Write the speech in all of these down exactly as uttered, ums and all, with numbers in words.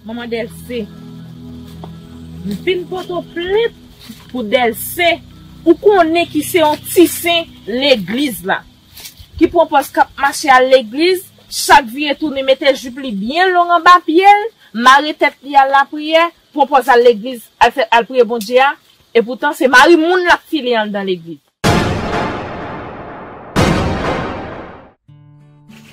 Manman Dèlse, m vin pote w plent pou Dèlse. Ou konnen ki se yon ti sen legliz la. Ki pran pòz k ap mache al legliz, chak vire tounen mete jip li byen long anba pye l, mare tèt li al lapriyè, pran pòz al legliz, al fè, al priye Bondye a, epoutan se mari moun l ap file anndan legliz.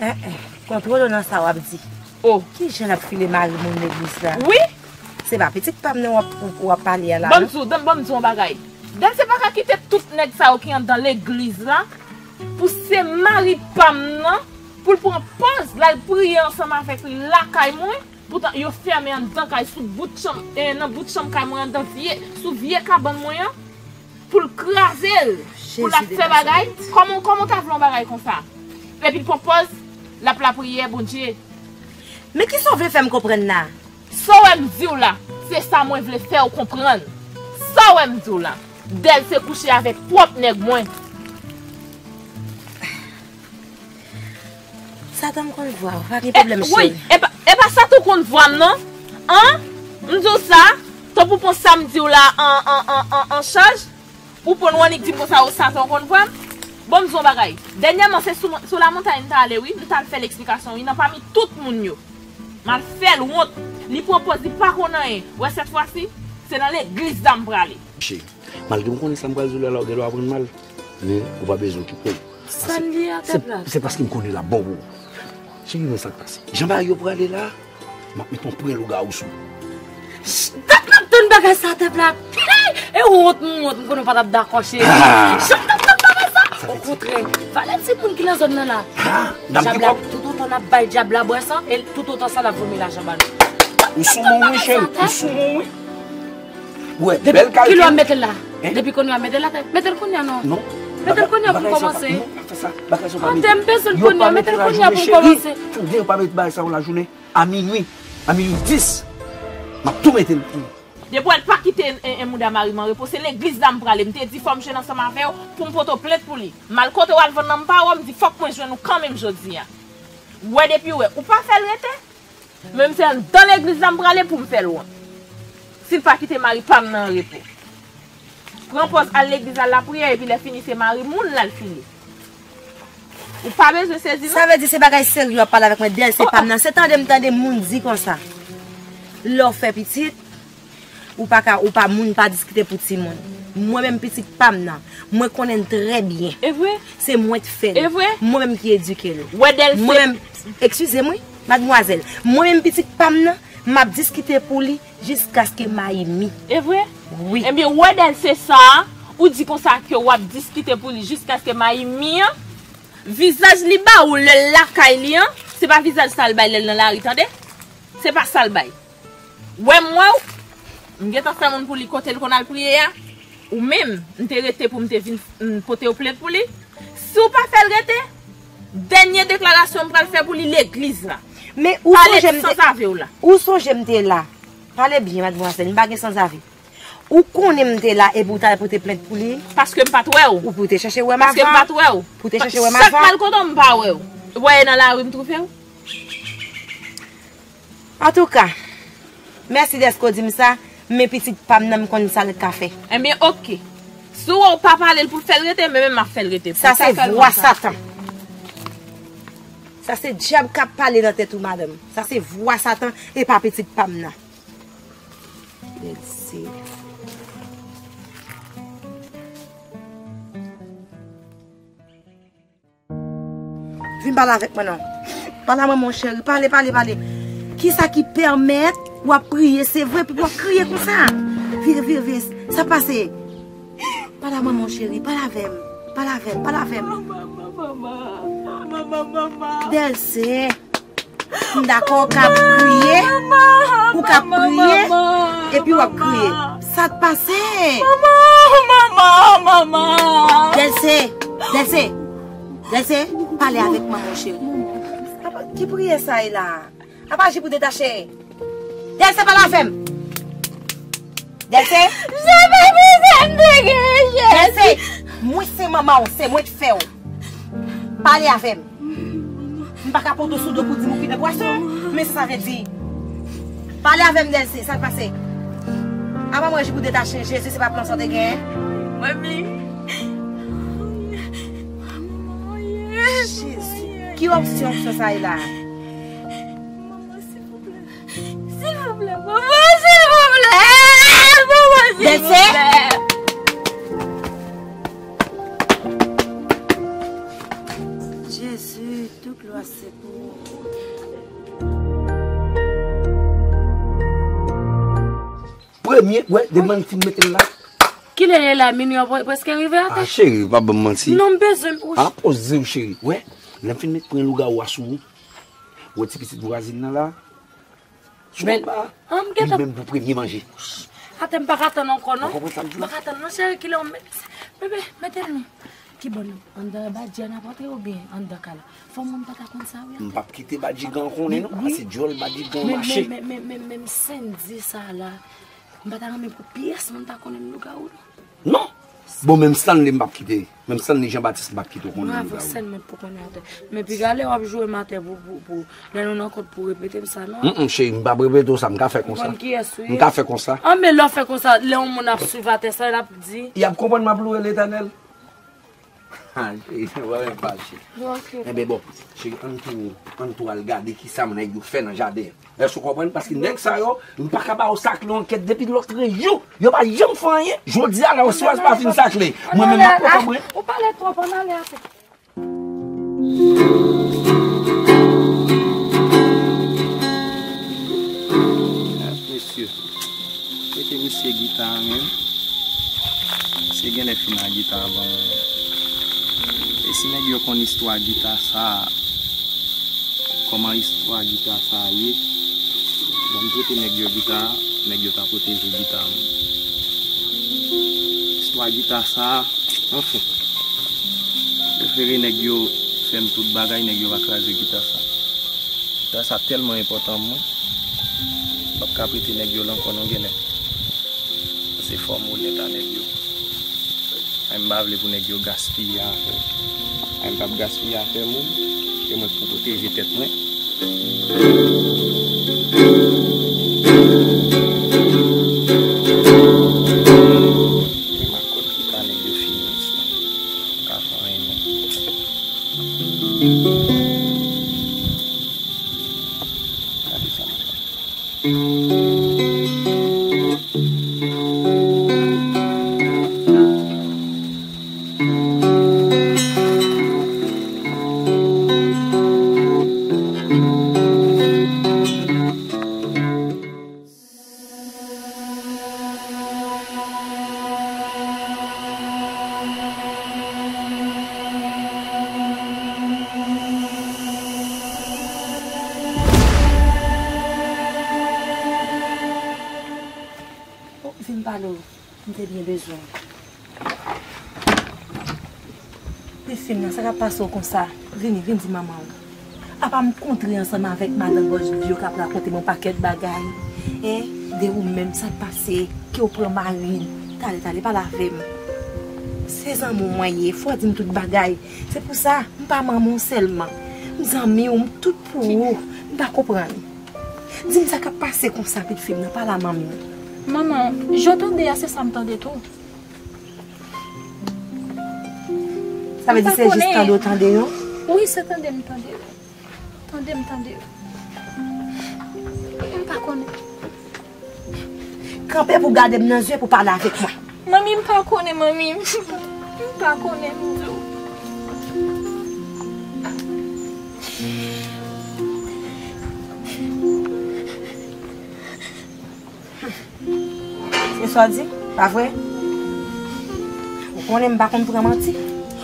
Eh, eh, kontwole w nan sa w ap di. Oh. Kijan l ap file mari moun legliz la? Wi. Se pa pitit pa m nan w ap, w ap pale a la. Ban m di w, ban m di w yon bagay. Dèlse pa ka kite tout nèg sa yo ki anndan legliz la pou se mari pa m nan, pou l pran pòz l al priye ansanm avèk li lakay mwen. Poutan yo fèmen anndan kay sou bout chanm, eh, nan bout chanm kay mwen anndan vye, sou vye kabann mwen an, pou l kraze l, pou l ap fè bagay. Kòman, kòman w ta vle yon bagay konsa? Epi l pran pòz l ap lapriyè Bondye. Men kisa w vle fè m konprann la? Sa w wè m di w la, se sa mwen vle fè w konprann. Sa w wè m di w la, Dèlse kouche avèk pwòp nèg mwen. Satan, m konn vwa w, pa gen pwoblèm cheri. Wi, e pa, e pa Satan w konn vwa m non. An? M di w sa, tanpou pran sa m di w la an, an, an, an, an chaj. Ou pran w annik di m konsa, o Satan w konn vwa m. Bon, m di w yon bagay. Dènyèman, se sou, sou lamontay m t ale wi, m t al fè l eksplikasyon wi, nan pami tout moun yo. M al fè l wont. Li pran pòz li pa konn anyen. Wè sèt fwa si, se nan legliz la m prale. Cheri, malgre m konnen sa m pral di w la la, ou gen dwa pran l mal, men ou pa bezwen okipe w. Sa l ye a, tèt la? Se paske m konnen l ap bon pou ou. Cheri, men sa k pase. Jan bagay yo prale la, m ap met yon pwen lougawou sou ou. Tèt la ap tann bagay sa, tèt la. E wont, m wont, m konnen w pa t ap dakò, cheri. Jan m t ap tann bagay sa. Okontrè, valè timoun ki nan zòn nan la. Djab la, toutotan n ap bay djab la bwè san, e toutotan sa l ap vomi lajan ba nou. Ou sou moun wi, cheri, ou sou moun wi. Wè, bèl kalkil. Kilè w ap mete l la? Depi kounye a, mete l atè. Mete l kounye a non. Non. Mete l kounye a pou n kòmanse. Non, pa fè sa. Bagay sa pa mete. Atè, m bezwen l kounye a. Mete l kounye a pou n kòmanse. Tande, yo pa mete bagay sa yo lajounen. A minwi. A minwi dis. M ap tou mete l pou ou. Depi w wè l pa kite en, en mouda mari m an repo, se legliz la m prale. M te di fò m jwenn ansanm avè w pou m pote w plent pou li. M al kote w al vann nan m pa wè w, m di fòk mwen jwenn ou kanmenm jodi a. Ou wè depi w wè, ou pa fè l rete. Men m se anndan legliz la m prale pou m fè l wont. Si l pa kite mari pa m nan an repo. Pran pòz al legliz al lapriyè epi lè fini se mari moun l al fini. Ou pa bezwen sezi non. Sa vle di se bagay serye w ap pale avèk mwen, Dèlse pa m nan. Se tande m tande moun di konsa. Lè w fè pitit, Ou pa ka, ou pa, moun pa diskite pou timoun. Mwen menm pitit pa m nan, mwen konnen l trè byen. E vre? Se mwen k fè l. E vre? Mwen menm ki edike l. Wè Dèlse. Mwen menm, eskize m wi, madmwazèl. Mwen menm pitit pa m nan, m ap diskite pou li jiskaske m a imi. E vre? Wi. Ebyen, wè Dèlse sa a, ou di konsa ke w ap diskite pou li jiskaske m a imi an, vizaj li ba ou lè l lakay li an, se pa vizaj sa l bay lè l nan lari, tande? Se pa sa l bay. Wè m wè w, m gentan fè moun pou li kote l konn al priye a, ou menm, m te rete pou m te vin m pote w plent pou li. Si w pa fè l rete, dènye deklarasyon m pral fè pou li legliz la. Men ou sonje m te, ou sonje m te la. Pale byen, madmwazèl, m pa gen sanzave. Ou konnen m te la epi w t al pote plent pou li? Paske m pa t wè w. Ou pou te chèche wè m avan. Paske m pa t wè w. Pou te chèche wè m avan. Chak m al kote w, m pa wè w. Ou wè e nan lari m twouve w. Antouka, mèsi dèske w di m sa, men pitit pa m nan m konn sa l ka fè. Ebyen, oke. Si w wè w pa pale l pou l fè l rete, men menm m ap fè l rete. Sa se vwa Satan. Sa se dyab k ap pale nan tèt ou, madanm. Sa se vwa Satan, e pa pitit pa m nan. Bèl se. Vin pale avèk mwen non. Pale a mwen, mon cheri. Pale, pale, pale. Kisa ki pèmèt w ap priye, se vre, epi w ap kriye konsa? Vire, vire, vire. Sa pase? Pale a mwen, mon cheri. Pale avè m. Pale avè m. Pale avè m. Dèlse. M dakò w ka ap kriye, ou ka ap priye, epi w ap kriye. Sa t pase? Manman, manman, manman. Dèlse, Dèlse, Dèlse, pale avèk manman w cheri. Apa, ki priyè sa ye la? Apa, aji pou detache. Dèlse, pale avè m. Dèlse? Jan pa bizè m te genyen, Jezi. Dèlse, mwen se manman w, se mwen k fè w. Pale avè m. M pa ka pote w sou do pou di m ou ki de pwason, men sa sa vle di. Pale avè m, Dèlse, sa k pase? Apa mwen jip ou detache, Jezi, se pa plan sa w te genyen? Manmi. Jezi, ki opsyon opsyon sa ye la? Manman, silvouplè. Silvouplè, manman, silvouplè. Manman, silvouplè. Dèlse? Jezi, tout glwa se pou ou. Premye, wè, depi m fin mete l la. Kilè l ye la, minwi an pre-, prèske rive atè. Ah, cheri, pa ban m manti. Non, m bezwen, wouch. Ah, poze w, cheri. Wè, lè m fin met pran lougawou a sou ou. Wè ti pitit vwazin nan la. Sou kòb la. Li menm pou premye manje. Atè, m pa ka tann ankò, non. Ou konprann sa m di w la? M pa ka tann, non, cheri, kilè w met. Bebe, mete l non. Ki bò non? Anndan badji a n ap antre oubyen anndan kay la? Fò moun pa ta konn sa, wi, atè. M p ap kite badjigan konnen, non, paske dyòl badjigan mache. Men, men, men, men, men, Sendy sa la, m pa ta renmen pou pyès moun ta konnen m lougawou, non. Non! Bon, menm Stanley m p ap kite. Menm Stanley Jean Baptiste m p ap kite w konnen m lougawou. Bravo, Sendy, mwen pou konnen atè. Men piga lè w ap joure m atè pou, pou, pou, lè nou nan kont pou repete m sa, non? Mm, mm, cheri, m p ap repete w sa, m ka fè konsa. Ou konn kiyès ou ye? M ka fè konsa. An, men lè w fè konsa, lè yon moun ap swiv atè sa, l ap di. Y ap konprann m ap louwe Letènèl. Ha, cheri, ou pa menm fache. Ok. Enben bon, cheri, ann tou, ann tou al gade kisa nèg yo fè nan jaden an. Èske w konprann? Paske nèg sa yo, m pa ka ba yo sakle yon kèt depi lòtrejou. Yo pa janm fè anyen. Jodi a la, oswa yo pa fin sakle. Mwen menm, m ap pran mwen. Ou pale twòp, ann ale atè. Mesye, mete misye gita a menm. Misye genlè fin a gita a ban mwen. E si nèg yo konn istwa gita sa a, kòman istwa gita sa a ye, bon, m prete nèg yo gita a, nèg yo ta pwoteje gita a menm. Istwa gita sa a, anfen. Prefere nèg yo fè m tout bagay, nèg yo pa kraze gita sa. Gita sa tèlman enpòtan pou mwen. M p ap ka prete nèg yo l ankò non genlè. Se fò m onèt a nèg yo. Ay, m pa vle pou nèg yo gaspiye afè. Ay, m p ap gaspiye afè moun. Se mwen k pou pwoteje tèt mwen. Men pa konn ki pa nèg yo fini sa. M ka fè anyen non. Gade sa m fè. Oh, vin pale w. M te byen bezwen w. Ti fi m nan, sa k ap pase w konsa? Vini, vin di manman w. Apa m kontre ansanm avèk madan gòj vye w k ap rakonte m yon pakèt bagay. Hein? De ou menm, sa k pase? Ke w pran mari m. Talè, talè, pale avè m. Se zanmi w mwen ye, fò w di m tout bagay. Se pou sa, m pa manman w sèlman. M zanmi w, m tout pou ou. M pa konprann. Di m sa k ap pase konsa, pitit fi m nan, pale a manmi w. Manman, jan w tande a, se sa m tande tou. Sa vle di se jis tande w tande yo? Wi, se tande m tande yo. Tande m tande yo. M pa konnen. Kanpe pou gade m nan zye pou pale avèk mwen. Manmi, m pa konnen, manmi. M pa konnen, m di w. Se sa w di, pa vre? Ou konnen m pa konn pran manti.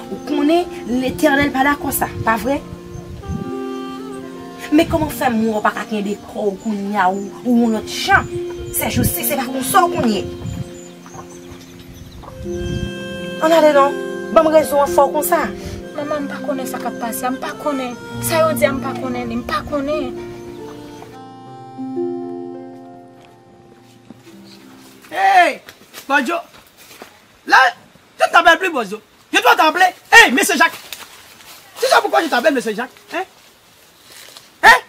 Ou konnen Letènèl pa dakò sa, pa vre? Men kòman fè m wè w pa ka kenbe kò w kounye a, ou, ou yon lòt jan? Sèjousi, se pa konsa w konn ye. Ann ale non. Ban m rezon an fò w konsa. Manman, m pa konnen sa k ap pase a, m pa konnen. Sa yo di a, m pa konnen li, m pa konnen. Hey! Bòdyo! Là, je t'appelle plus Bòdyo. Je dois t'appeler. Hey, Monsieur Jacques! Tu sais pourquoi je t'appelle Monsieur Jacques? Hein? Hein?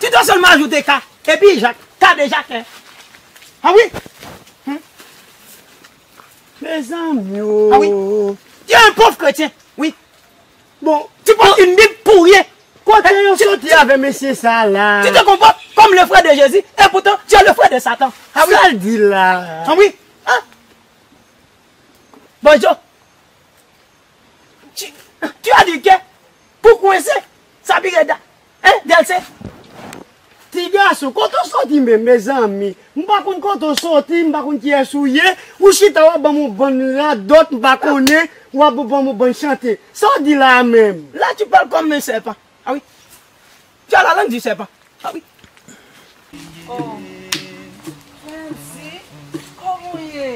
Tu dois seulement ajouter K. Epi Jak, kadejake. Ah wi. Hmm. Mezanmi o. Ah wi. Tu es un pauvre chrétien. Wi. Bon, tu portes une Bible pour rien. Kote yo soti avè mesye sa la? Tu te comportes comme le frère de Jésus et pourtant tu es le frère de Satan. Ah wi. Sa l di la? Ah wi. Hein? Bonjour. Tu, tu as dit que pour coincer, ça pire da. Hein, Dèlse? Ti gason, kote w soti menm, mezanmi? M pa konn kote w soti, m pa konn kiyès ou ye. Ou chita, w ap ban m yon bann radòt, m pa konnen, w ap ban m yon bann chante. Sa w di la a menm? Là, tu parles comme un serpent. Ah oui. Tu as la langue du serpent. Ah oui. Oh. Frè Ansi, kòman w ye?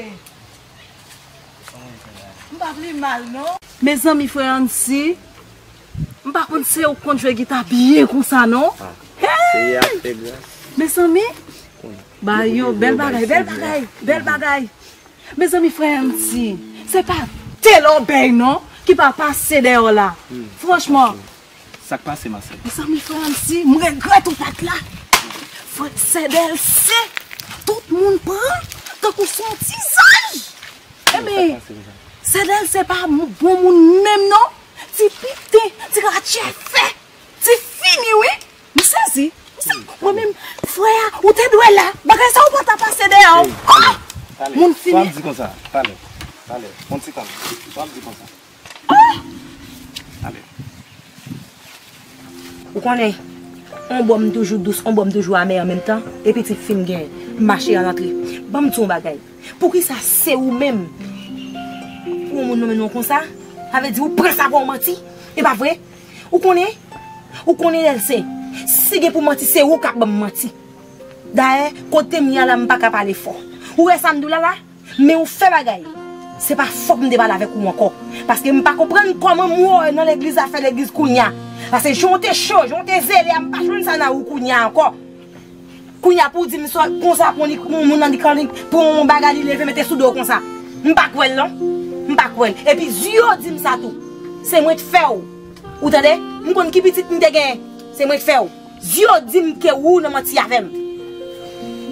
M pa pi mal, non. Mezanmi, frè Ansi, m pa konn se ou k konn jwe gita byen konsa, non. Ah, Seyè a fè gras. Mezanmi, ba yo, bèl bagay, bèl bagay, bèl bagay. Mezanmi, frè Ansi, se pa de lòbèy, non, ki pa pase dèyè w la. Franchman. Sa k pase, ma sè? Mezanmi, frè Ansi, m regrèt ou pa t la. Frè, sè Dèlse, tout moun pran tankou se yon ti zanj. Ebyen, sè Dèlse pa m-, bon moun menm, non. Ti piten, ti ratchèfè, ti fini, wi. M sezi. M sezi. Mwen menm, frè a, ou te dwe la. Bagay sa ou pa ta pase dèyè w. Moun fini. Sa w ap di konsa? Talè. Talè. On ti tan. Sa w ap di konsa? Ale. Ou konnen, on bò m toujou dous, on bò m toujou amè an menm tan, epi ti fi m gen, m mache al antre. Ban m di w yon bagay. Poukisa se ou menm? Pou yon moun nonmen w konsa, sa vle di ou pran sa pou yon manti. E pa vre? Ou konnen? Ou konnen Dèlse. Si gen pou manti, se ou k ap ban m manti. Dayè, kote m ye a la, m pa ka pale fò. Ou wè sa m di w la la? Men ou fè bagay. Se pa fòk m te pale avèk ou ankò. Paske m pa konprann kòman m wè w nan legliz a fè legliz kounya. Paske jan w te cho, jan w te zele a, m pa jwenn sa nan ou kounya ankò. Kounya pou w di m sa konsa pou yon moun nan li, pou yon bagay li leve mete sou do w konsa. M pa kwè l non. M pa kwè l. Epi zye w di m sa tou. Se mwen k fè w. Ou tande? M konn ki pitit m te genyen. Se mwen k fè w. Zye w di m ke ou nan manti avè m.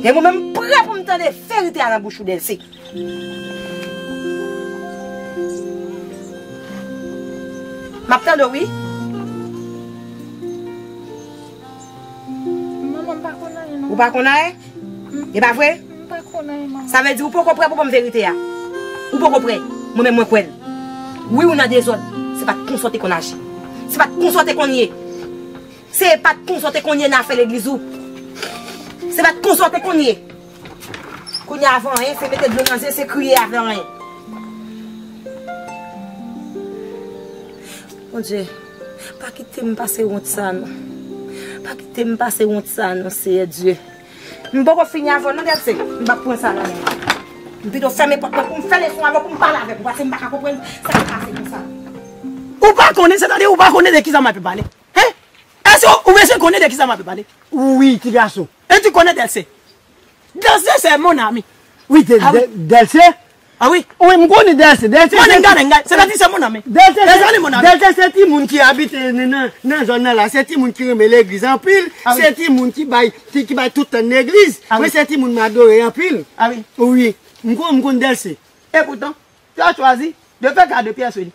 E mwen menm m prè pou m tande verite a nan bouch ou Dèlse. M ap tande w wi. Manman, m pa konn anyen non. Ou pa konn anyen? E pa vre? M pa konn anyen, manman. Sa vle di ou poko prè pou ban m verite a? Ou poko prè? Mwen menm mwen kwè l. Wi, ou nan dezòd. Se pa t konsa w te konn aji. Se pa t konsa w te konn ye. Se pa t konsa w te konn ye nan afè legliz ou. Se pa t konsa w te konn ye. Kounye a avè anyen, se mete dlo nan zye, se kriye avè anyen. Bondye, pa kite m pase wont sa non. Pa kite m pase wont sa non, Seyè Dye. M poko fini avè w non, Dèlse. M p ap pran sa nan men w. M pito fèmen pòt mwen pou m fè leson avè w, pou m pale avèk ou, paske m pa ka konprann sa k pase konsa. Ou pa konnen, sètadi ou pa konnen de kisa m ape pale? Hein? Èske ou bezwen konnen de kisa m ape pale? Wi, ti gason. E tu connais Dèlse? Dèlse, c'est mon ami. Wi, Dè-, ah, wi. Dè-, Dèlse? Ah wi. Wi, m konnen Dèlse. Dèlse, mon se, gars, gars, c'est-à-dire c'est mon ami. Dèlse, c'est, c'est mon ami. Dèlse, se timoun ki abite nan, nan, nan zòn nan la. Se timoun ki renmen legliz anpil. Ah wi. Se timoun ki bay, ki, ki bay tout tan nan legliz. Ah wi. Mwen, se timoun m adore anpil. Ah wi. Wi. M konn, m konn Dèlse. Et pourtant, tu as choisi de faire cas de Pierre Soli.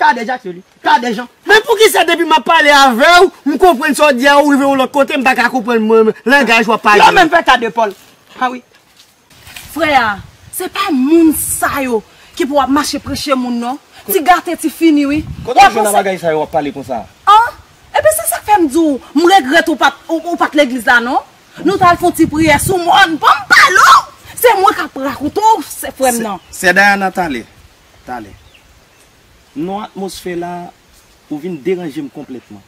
Kadejak se li. Kadejan. Men poukisa depi m ap pale avè w, m konprann sa w di a, ou rive yon lòt kote, m pa ka konprann mwen, langaj w ap pale. Yo menm fè kadepòl. Ah wi. Frè a, se pa moun sa yo ki pou ap mache preche moun non. Ti gate, ti fini wi. Kote w jwenn bagay sa yo w ap pale konsa? An? Ebyen se sa k fè m di w, m regrèt ou pa t, ou, ou pa t legliz la non. Nou t al fè yon ti priyè sou mòn, ban m pale w. Se mwen k ap rakonte w, se frè m nan. Sè Dayana, talè. Talè. Non, atmosfè la, ou vin deranje m konplètman.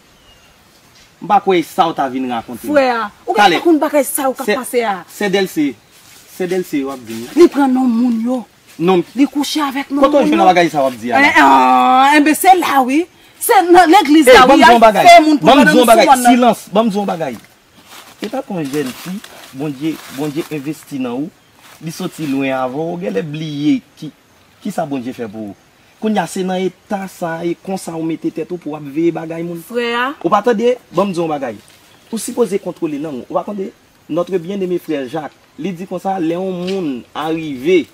M pa kwè e sa w ta vin rakonte m. Frè a, ou genlè pa konn bagay sa yo k ap pase a. Sè Dèlse, sè Dèlse yo ap di m wi. Li pran non moun yo. Non. Li kouche avèk non moun yo. Kote w jwenn bagay sa w ap di a la? Eh, ah, enben se la wi. Se nan legliz la wi, y ap fè moun pou pran nan sou mòn nan. Silans, ban m di w yon bagay. E tankou yon jèn fi, Bondye, Bondye envesti nan ou, li soti lwen avè w, ou genlè bliye ki, kisa Bondye fè pou ou. Kounye a se nan eta sa a e konsa ou mete tèt ou pou w ap veye bagay moun. Frè a. Ou pa tande? Ban m di w yon bagay. Ou sipoze kontwole lang ou. Ou pa tande? Notre bien-aimé frè Jak, li di konsa, lè yon moun arive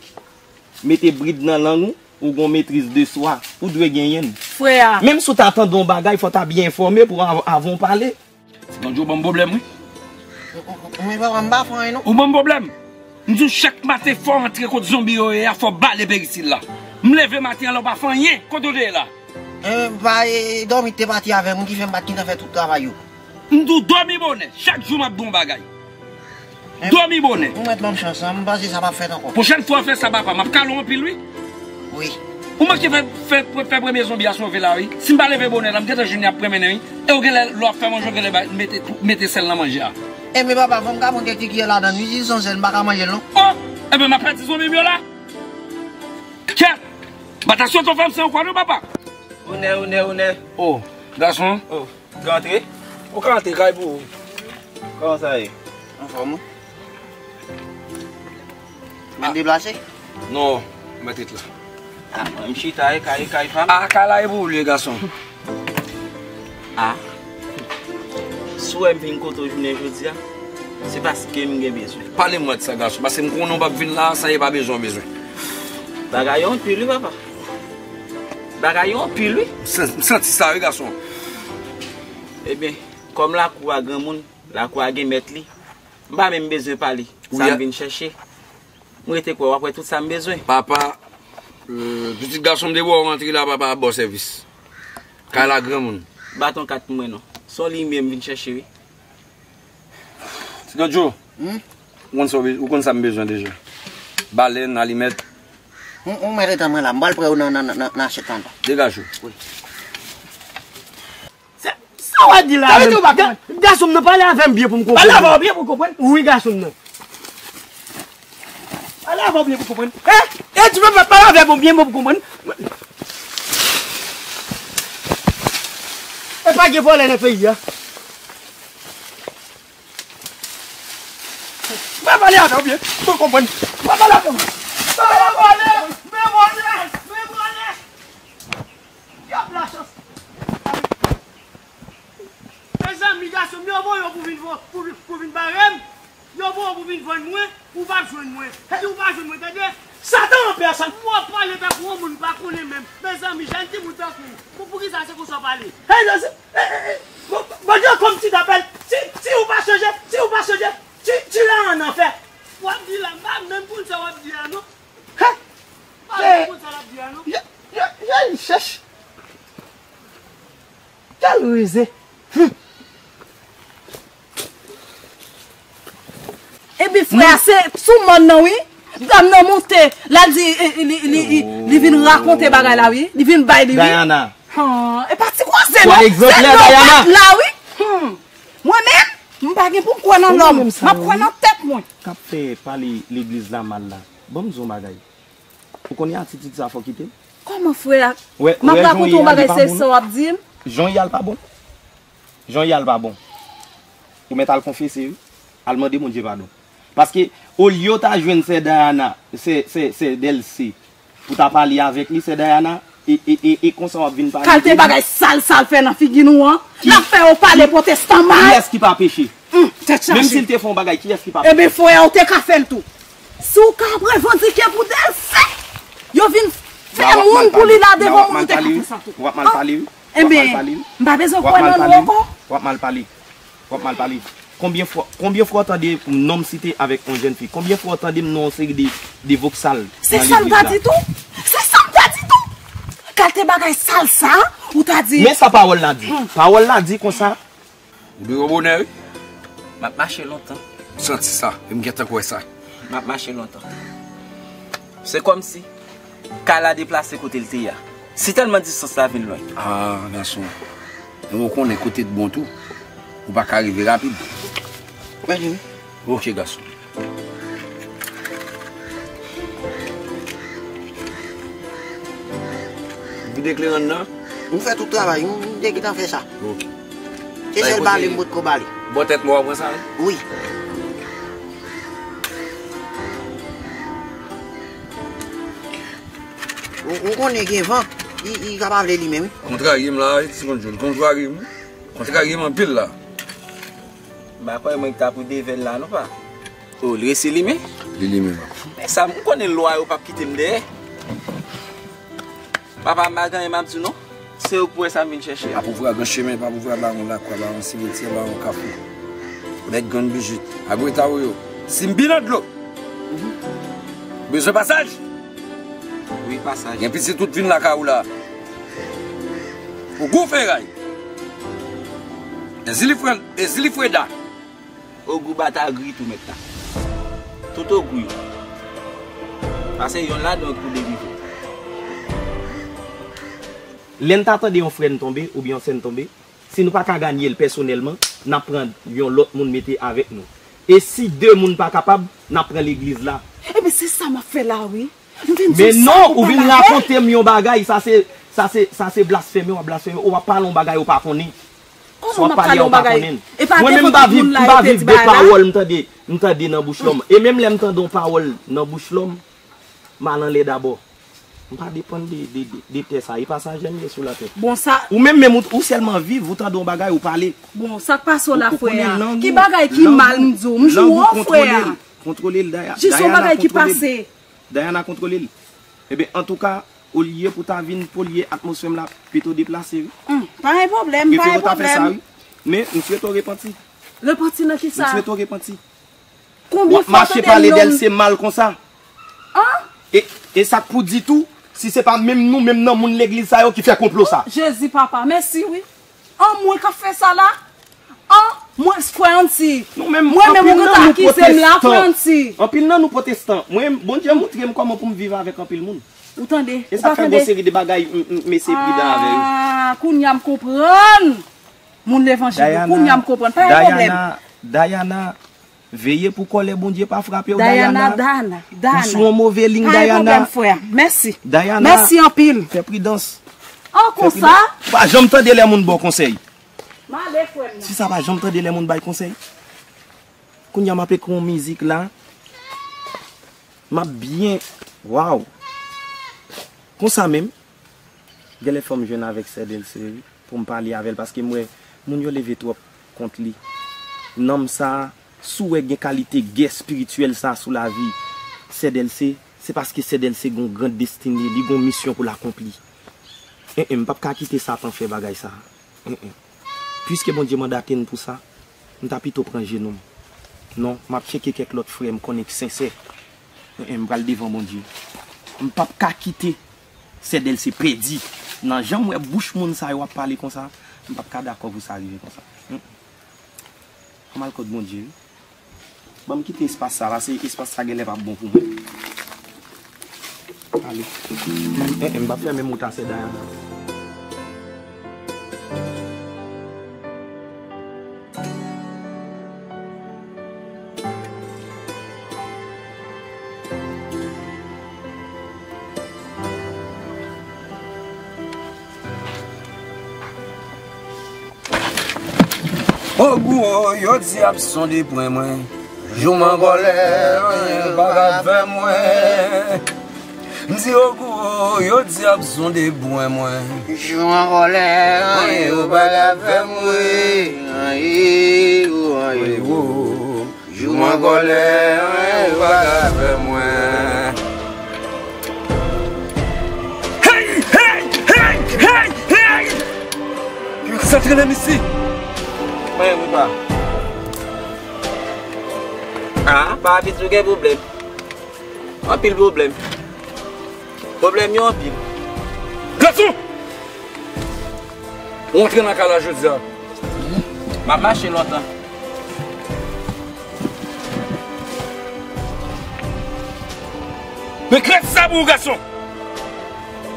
mete brid nan lang ou, ou gon metriz de swa, ou dwe genyen l. Frè a. Menm si w ta tande yon bagay, fò w ta byen enfòme pou av- avan w pale. Ti Granjo ban m pwoblèm, wi. Mwen papa, m pa fè anyen non. Ou ban m pwoblèm. M di w chak maten fò w antre kot zonbi yo ye a, fò w bale perisil la. M leve maten an la, w pa fè anyen. Kote w te ye la? E, pa, e, dòmi te pati avè m, ki fè m pa t gentan fè tout travay yo. M di w dòmi bonè. Chak jou m ap di w yon bagay. Dòmi bonè. Ou mèt ban m chans lan, m panse sa p ap fèt ankò. Pwochèn fwa w fè sa, papa, m ap kale w anpil, wi. Wi. Ou manke fè, fè, fè premye zonbi a sove la, wi. Si m pa leve bonè la, m gentan jwenn y ap pran mennen, wi. E w genlè, lè w ap fè manje, w genlè ba- mete, mete sèl nan manje a. Enben papa, fò m ka pran kèk ti kiyè ladan l, wi, si se yon sèl, m pa ka manje l, non. Oh! Enben, m ap pèdi zonbi m yo la. Kèt! Batasyon to fè m se yon kwa non, papa. Onè, onè, onè. Oh, gason. Oh. Ou ka antre? Ou ka antre kay pou ou. Kòman sa ye? Anfòm ou? Mwen deplase? Non, mwen ret la. Ah, mwen m chita e kay, e kay pa m. Ah, kay la e pou ou li ye, gason. Ah. Si w wè m vin kote w jounen jodi a, se paske m gen bezwen. Pale m mwen de sa, gason, paske m konnen w p ap vin la san e pa bezwen w bezwen. Bagay yo anpil wi, papa. Bagay yo anpil, wi. M san- m santi sa, wi, gason. Ebyen, kòm lakou a granmoun, lakou a gen mèt li, m pa menm bezwen pale. Sa m vin chèche. M rete kwè w ap wè tout sa m bezwen. Papa, euh, pitit gason m te ba w rantre la, papa ap ba w sèvis. Kay la granmoun. Baton kat pou mwen non. Se yon limyè m vin chèche, wi. Ti Granjo, hmm? Ou konn sa w be- ou konn sa m bezwen deja. Balèn, alimèt. Ou, ou mèt etan mwen la, m pral pre w nan, nan, nan, nan, nan asyèt lan. Degaje w. Wi. Sa, sa w ap di la menm? Gason m nan pale avè m byen pou m konprann. Pale avè w byen pou w konprann? Wi, gason m nan. Pale avè w byen pou w konprann. Eh, eh, ti papa, pale avè m byen pou w konprann. E pa gen vòlè nan peyi a. Mwen pale avè w byen pou w konprann. Mwen pale avè w. Mwen vòlè, mwen vòlè, mwen vòlè. Y ap la chans. Mezanmi, gason m yo voye w pou vin vo- pou, pou vin bare m. Yo voye w pou vin vann mwen, ou p ap jwenn mwen. Si w pa jwenn mwen, tande? Satan an pèsòn. W ap pale tankou yon moun m pa konnen menm. Mezanmi, jèn timoun tankou w. Pou, poukisa se konsa w pale? Hey, Jezi, eh, eh, eh, bon, bon, Bondye kòm ti dapèl. Si, si ou pa chanje, si ou pa chanje, ti, ti la an anfè. W ap di la, m pa menm konn sa w ap di a, non. Hè? Pa menm konn sa w ap di a, non. Jèn, jèn, jèn chèch. Kèl rize. Hum. Epi frè a, se sou mòn nan, wi. Dam nan monte, l al di, e, e, li, li, li, li vin rakonte bagay la, wi. Li vin bay li, wi. Diana. Han, e pa ti koze, non. Se lòpat la, wi. Hmm. Mwen menm, m pa gen pou m kwè nan lòm. M ap kwè nan tèt mwen. K ap fè pale legliz la mal la. Ban m di w yon bagay. Ou konnen atitid sa fò kite l. Kòman frè a? M ap rakonte yon bagay, se sa w ap di m? Jan y al pa bon. Jan y al pa bon. Ou mèt al konfese, wi. Al mande Bondye padon. Paske, olye w ta jwenn sè Dayana, sè, sè, sè Dèlse, pou ta pale avèk li, sè Dayana, e, e, e, e konsa w ap vin pale de li. Kalte bagay sal sa l fè nan figi nou an, l ap fè yo pale pwotestan mal. Kiyès ki pa peche? Hum, tèt chaje. Menm si l te fè yon bagay, kiyès ki pa peche? Ebyen, frè a, ou te ka fè l tou. Si w ka ap revandike pou Dèlse, yo vin fè moun pou li la devan moun, ou te ka fè sa tou. W ap mal pale, wi. W ap mal pale, wi. Ebyen, m pa bezwen kwè nan nou ankò. W ap mal pale. W ap mal pale. Konbyen fwa, konbyen fwa w tande non m site avèk yon jèn fi? Konbyen fwa w tande m nan yon seri de, de voksal nan legliz la? Se sa m ta di tou. Se sa m ta di tou. Kalte bagay sal sa, ou ta di. Men sa pawòl la di. Pawòl la di konsa. Ou dwe wè bonè, wi. M ap mache lontan. M santi sa, e m gentan kwè sa. M ap mache lontan. Se kòmsi kay la deplase kote l te ye a. Si tèlman distans la vin lwen. Ah, gason. Men ou konnen kote t bon tou, ou pa ka rive rapid. Mèsi, wi. Ok, gason. Vide kleren nan. M fè tout travay, m te gentan fè sa. Ok. Se sèl bale m potko bale. Bò tèt mò a pran sa, wi? Wi. Ou, ou konnen gen van, li, li ka pa vle li menm, wi. Kontrarye m la, wi, ti konn jwenn. Kontrarye m, wi. Kontrarye m anpil la. M pa kwè mwen ki ta pou devèl la non pa. Oh, li resi limen? Li limen, papa. Men sa, m konnen lwa yo p ap kite m dèyè. Papa, m pa gen anyen m ap di w non. Se ou k pou wè sa m vin chèche a. Pa pou vwagan chemen, pa pou vwagan bawon lakwa, bawon simityè, bawon kafou. Nèg grann bijit. Agweta ou yo. Si m bi nan dlo. Bezwen pasaj? Wi, pasaj. Gen pitit ou t vin lakay ou la. Ou gou feray. Ezili Fre-, Ezili Freda. Ogou Batagri tou mèt la. Tout ogou yo. Pase yonn ladan yo tou delivre. Lè n ta tande yon frè n tonbe oubyen yon sè n tonbe, si nou pa ka ganye l pèsonèlman, n ap pran yon lòt moun mete avèk nou. E si de moun pa kapab, n ap pran legliz la. Ebyen, se sa m ap fè la, wi. M vin di w sa pou pale avè l. Men non, ou vin rakonte m yon bagay, sa se, sa se, sa se blasfeme, w ap blasfeme, ou ap pale yon bagay ou pa konnen. Kòman m ap pale yon bagay? Mwen menm m pa viv, m pa viv de pawòl m tande, m tande nan bouch lòm. E menm lè m tande yon pawòl nan bouch lòm, m al anlè dabò. M pa depann de, de, de, de tè sa. E pasaje m ye sou latè. Bon, sa. Ou menm, menm ou, ou sèlman viv, ou tande yon bagay, ou pale. Bon, sa k pase w la, frè a? Ki bagay ki mal m di w? M jwe w, frè a. Kontwole l, Daya-, Dayana, kontwole l. Jis yon bagay ki pase. Dayana, kontwole l. Ebyen, antouka, olye pou ta vin polye atmosfè m la, pito deplase, wi. Hmm, pa gen pwoblèm, pa gen pwoblèm. Prefere w ta fè sa, wi. Men, m swete w repanti. Repanti nan ki sa? M swete w repanti. Konbyen fwa w tande nonm? W ap mache pale Dèlse mal konsa. An? E, e sa k pou di tou, si se pa menm nou, menm nan moun legliz sa yo ki fè konplo sa. Jezi papa, mèsi wi. An mwen k ap fè sa la? An mwen frè Anti. Nou menm, mwen menm ou gentan akize m la frè Anti. Anpil nan nou pwotestan. Mwen, Bondye montre m kòman pou m viv avèk anpil moun. Ou tande? E sa fè gon seri de bagay m, m, m eseye pridan avè yo. Ah, kounye a m konprann. Moun levanjil yo, kounye a m konprann. Pa gen pwoblèm. Dayana, Dayana, veye pou kòlè Bondye pa frape w, Dayana. Dayana, Dayana. Ou sou yon move liy, Dayana. Pa gen pwoblèm, frè. Mèsi. Dayana, mèsi anpil. Fè pridans. An konsa? Ou pa janm tande lè moun ba w konsèy. M ale, frè m nan. Si sa pa janm tande lè moun bay konsèy. Kounye a m ap ekri yon mizik la. M ap byen, waw. Konsa menm, genlè fò m jwenn avèk sè Dèlse, wi, pou m pale avè l, paske m wè moun yo leve twòp kont li. Nonm sa, si w wè gen kalite gè espirityèl sa sou lavi sè Dèlse, se paske sè Dèlse gen yon gran destine, li gen yon misyon pou l akonpli. En, en, m p ap ka kite Satan fè bagay sa. En, en. Piske Bondye mandate n pou sa, m ta pito pran jenou m. Non, m ap tcheke kèk lòt frè m konnen ki sensè. En, en, m pral devan Bondye. M p ap ka kite sè Dèlse pèdi. Nan jan m wè bouch moun sa yo ap pale konsa, m p ap ka dakò pou sa rive konsa. En, en. An m al kot Bondye, wi. Ban m kite espas sa, paske espas sa genlè p ap bon pou mwen. Ale. En, en, m p ap fè menm wout a sè Dayana. Ogou, yo di ap sonde pwen mwen. Jou m an kòlè, anyen pa ka fè mwen. M di ogou, yo di ap sonde pwen mwen. Jou m an kòlè, anyen pa ka fè mwen. Anyen, anyen, anyen. Jou m an kòlè, anyen pa ka fè mwen. Hey, hey, hey, hey, hey! Sa trennen isi. Mwen, mwen pa. Ah, pa abitye gen pwoblèm. Anpil pwoblèm. Pwoblèm yo anpil. Gason! Ou antre nan kay la jodi a. M ap mache lontan. Men krèt sa pou ou, gason!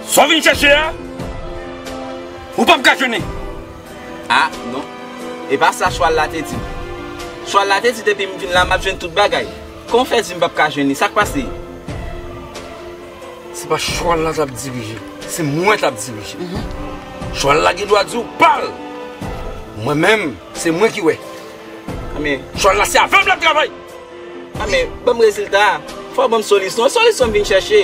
Sa w vin chèche a, ou p ap ka jwenn li. Ah, non. E pa sa chwal la te di m. Chwal la te di depi m vin la, m ap jwenn tout bagay. Kòman w fè di m p ap ka jwenn li? Sa k pase? Se pa chwal la t ap dirije, se mwen t ap dirije. Chwal la gen dwa di w pa l. Mwen menm, se mwen ki wè. Chwal la se avè m l ap travay. Anben, ban m rezilta a. Fò w ban m solisyon. Solisyon m vin chèche.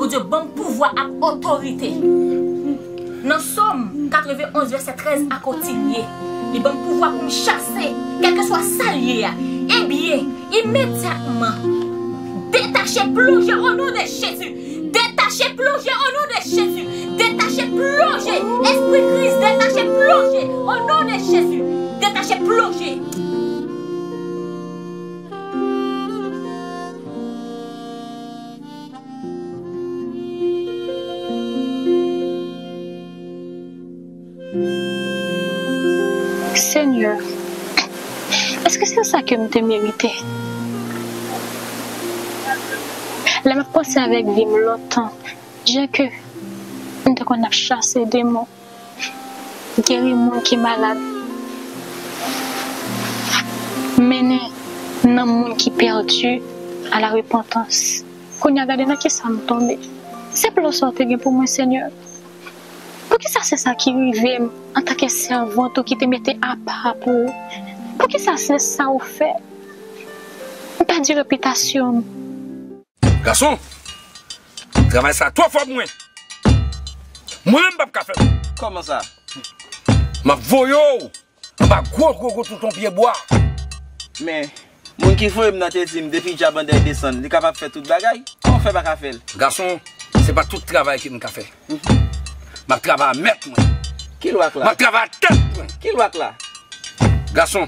Bondye ban m pouvwa ak otorite. Nan Sòm katrevenonz, vèsè trèz a kontinye, li ban m pouvwa pou m chase, kèlkeswa sa l ye a, ebyen, imedyatman, detache, plonje, o non de Jezi. Detache, plonje, o non de Jezi. Detache, plonje. Espri kriz, detache, plonje, o non de Jezi. Detache, plonje. Senyè, èske se sa ke m te merite? Lè m ap panse avèk vi m lontan, jan ke m te konn ap chase demon, geri moun ki malad, mennen nanm moun ki pèdi a la repantans. Kounye a, gade nan kisa m tonbe. Se plan sa w te gen pou mwen, Senyè. Poukisa se sa ki rive m antanke sèvant ou ki te mete apa pou ou? Poukisa se sa ou fè? M pèdi repitasyon m. Gason, travay sa twò fò pou mwen. Mwen menm m p ap ka fè l. Kòman sa? M ap voye w anba gwo, gwo, gwo touton pye bwa. Men, moun ki voye m nan te di m, depi djab andèy desann, li kapab fè tout bagay. Kòman w fè pa ka fè l? Gason, se pa tout travay ke m ka fè. M ap travay a mèt mwen. Ki lwa k la? M ap travay a tèt mwen. Ki lwa k la? Gason,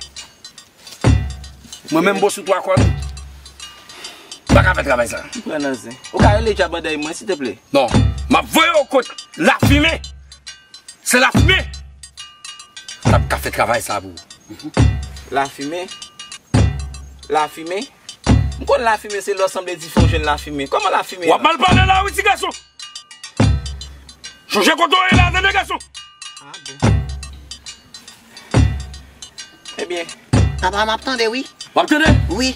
mwen menm, Bosou Twa Kòn, m pa ka fè travay sa. M pran nan zen. Ou ka rele djab andèy mwen, silteplè? Non. M ap voye w kot lafimen. Se lafimen. M ap ka fè travay sa pou ou. Lafimen? Lafimen? M konn lafimen se lè w sanble di fè w jwenn lafimen. Kòman lafimen? W ap mal pale la wi, ti gason. Chonje kote w ye la, tande, gason. Ah bon. Ebyen. Papa, m ap tande wi. W ap tande? Wi.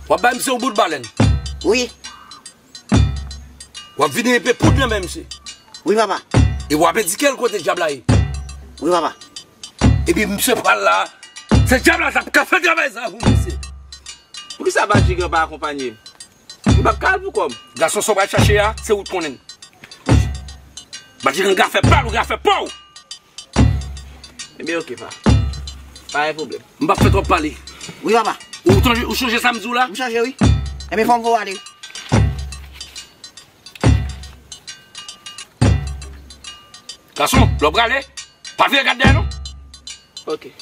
W ap bay misye yon bout balèn. Wi. W ap vide enpe poud nan men misye. Wi, papa. E w ap endike l kote dyab la ye. Wi, papa. Epi misye pral la. Se dyab la t ap ka fè travay sa pou misye. Poukisa Badjigan pa akonpanye m? M p ap ka al pou kò m. Gason, sa w pral chache a, se ou t konnen l. Badjigan ka fè pa l, ou ka fè pa w. Ebyen, oke, pa. Pa gen pwoblèm. M p ap fè twòp pale. Wi, papa. Ou chonje, ou chonje sa m di w la? M chonje, wi. Ebyen, fò m voye w ale. Gason, lè w prale, pa vire gad dèyè non. Oke.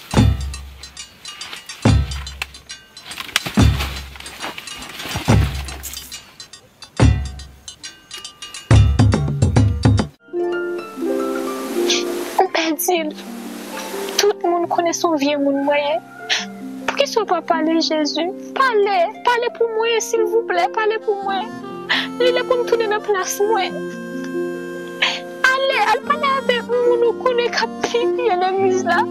Ou pèdi l. Tout moun konnen se yon vye moun mwen ye. Poukisa w pa pale, Jezi? Pale, pale pou mwen, silvouplè, pale pou mwen. Li lè pou m tounen nan plas mwen. Ale, al pale avèk moun ou konnen k ap pipye legliz la.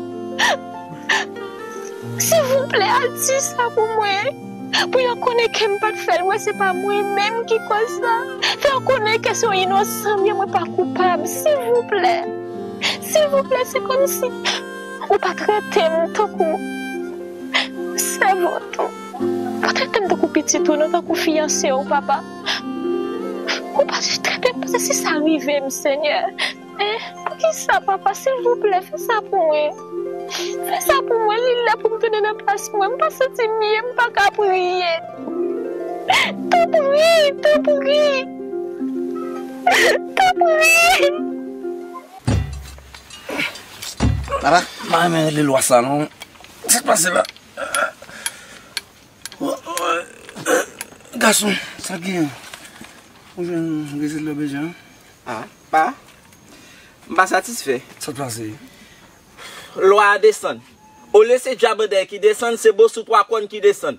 Silvouplè, al di sa pou mwen. Pou yo konnen ke m pa t fè l, wè se pa mwen menm ki kòz sa. Fè yo konnen ke se yon inosan m ye, mwen pa koupab. Silvouplè. Silvouplè, se kòmsi ou pa trete m tankou sèvant ou. Ou pa trete m tankou pitit ou, non, tankou fiyanse ou, papa. Ou pa trete m, paske si sa rive m, Senyè, eh, poukisa, papa, silvouplè, fè sa pou mwen. Fè sa pou mwen, li lè pou m tounen nan plas mwen. M pa santi m byen, m pa ka priye. Tanpri, tanpri. Tanpri. Papa? M pa renmen rele lwa sa non. Sa k pase la? Gason, sa k genyen? Ou jwenn rezilta w bezwen an? Ah, pa. M pa satisfè. Sa k pase? Lwa a desann. Olye se djab andèy ki desann, se Bosou Twa Kòn ki desann.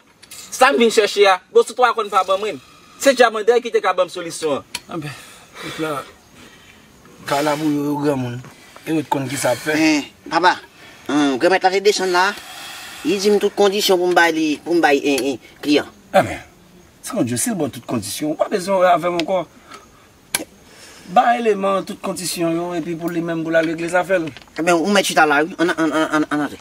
Sa m vin chèche a, Bosou Twa Kòn pa ban mwen l. Se djab andèy ki te ka ban m solisyon an. Anben, tout la, ka labouye yo granmoun. E yo t konn kisa ap fè. Eh, papa, eh, granmèt la te desann la, li di m tout kondisyon pou m bay li, pou m bay, eh, eh, kliyan. Anben, Sandjo, si l ba w tout kondisyon, ou pa bezwen wè avè m ankò. Ba eleman tout kondisyon yo, epi pou li menm pou l al regle zafè l. Ebyen, ou mèt chita la, wi. Ann, ann, ann, ann, ann antre.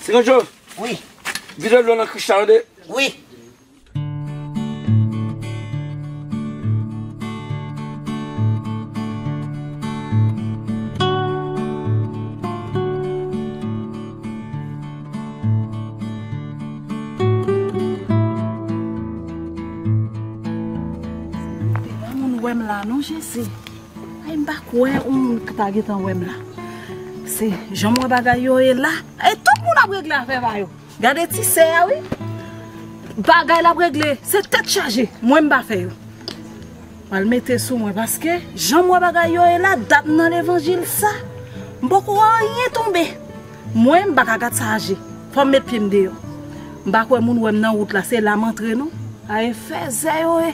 Sandjo. Wi. Vide dlo nan krich la, tande? Wi. Pa moun wè m la non, Jezi. Ay, m pa kwè yon moun ki ta gentan wè m la. Se jan m wè bagay yo ye la. E tout moun ap regle afè pa yo. Gade ti sè a, wi. Bagay l ap regle, se tèt chaje. Mwen, m pa fè yo. Pral mete sou mwen, paske jan m wè bagay yo ye la, dat m nan levanjil sa, m poko wè anyen tonbe. Mwen, m pa ka gad sa aje. Fò m met pye m deyò. M pa kwè moun wè m nan wout la, se la m antre non. A e fèzè yo ye.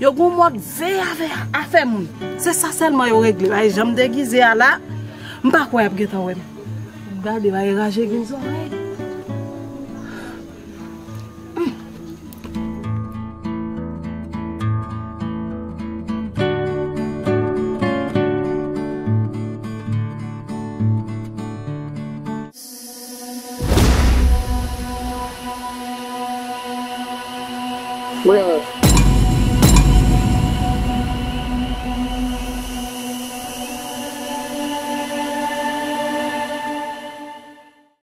Yo gon mòd veya veya afè moun. Se sa sèlman yo regle. Ay, jan m degize a la, m pa kwè y ap gentan wè m. Gade, bay raje gen zòrèy. Mwen,